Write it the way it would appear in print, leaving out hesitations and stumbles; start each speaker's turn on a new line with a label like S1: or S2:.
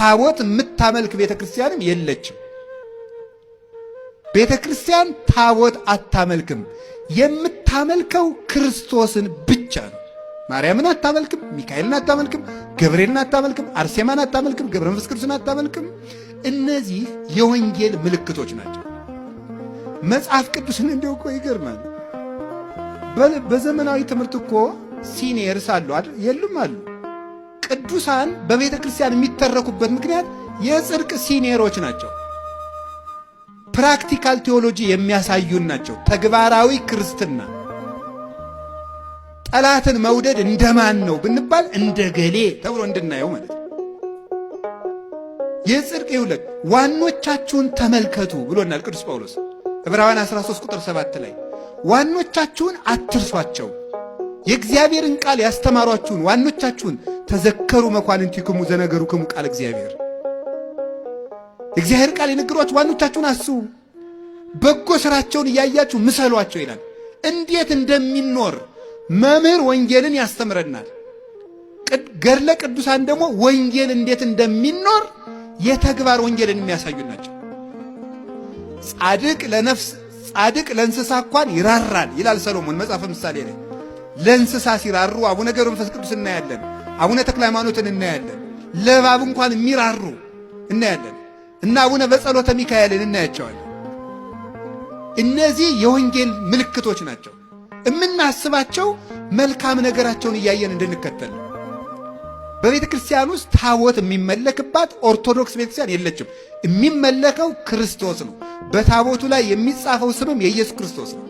S1: ታቦት የምታመልክ ቤተ ክርስቲያንም የለችም። ቤተ ክርስቲያን ታቦት አታመልክም። የምታመልከው ክርስቶስን ብቻ ነው። ማርያምን አታመልክም፣ ሚካኤልን አታመልክም፣ ገብርኤልን አታመልክም፣ አርሴማን አታመልክም፣ ገብረ መንፈስ ቅዱስን አታመልክም። እነዚህ የወንጌል ምልክቶች ናቸው። መጽሐፍ ቅዱስን እንዲያው እኮ ይገርማል። በዘመናዊ ትምህርት እኮ seniors አሉ አይደል? የሉም አሉ። ቅዱሳን በቤተ ክርስቲያን የሚተረኩበት ምክንያት የጽድቅ senior ኦች ናቸው። Practical theology የሚያሳዩን ናቸው። ተግባራዊ ክርስትና። ጠላትን መውደድ እንደማን ነው ብንባል እንደ ገሌ ተብሎ እንድናየው ማለት ነው። የጽድቅ ይውለድ ዋኖቻችሁን ተመልከቱ ብሎናል ቅዱስ ጳውሎስ ዕብራውያን 13 ቁጥር 7 ላይ። ዋኖቻችሁን አትርሷቸው፣ የእግዚአብሔርን ቃል ያስተማሯችሁን ዋኖቻችሁን። ተዘከሩ መኳንንቲክሙ ዘነገሩክሙ ቃለ እግዚአብሔር። የእግዚአብሔር ቃል የነገሯችሁ ዋኖቻችሁን አስቡ፣ በጎ ስራቸውን እያያችሁ ምሰሏቸው ይላል። እንዴት እንደሚኖር መምህር ወንጌልን ያስተምረናል። ገድለ ቅዱሳን ደግሞ ወንጌል እንዴት እንደሚኖር የተግባር ወንጌልን የሚያሳዩ ናቸው። ጻድቅ ለነፍስ ጻድቅ ለእንስሳ እንኳን ይራራል ይላል ሰሎሞን መጽሐፈ ምሳሌ ላይ። ለእንስሳ ሲራሩ አቡነ ገብረ መንፈስ ቅዱስ እናያለን። አቡነ ተክለ ሃይማኖትን እናያለን። ለእባብ እንኳን የሚራሩ እናያለን። እና አቡነ በጸሎተ ሚካኤልን እናያቸዋለን። እነዚህ የወንጌል ምልክቶች ናቸው። የምናስባቸው መልካም ነገራቸውን እያየን እንድንከተል። በቤተ ክርስቲያን ውስጥ ታቦት የሚመለክባት ኦርቶዶክስ ቤተ ክርስቲያን የለችም። የሚመለከው ክርስቶስ ነው። በታቦቱ ላይ የሚጻፈው ስምም የኢየሱስ ክርስቶስ ነው።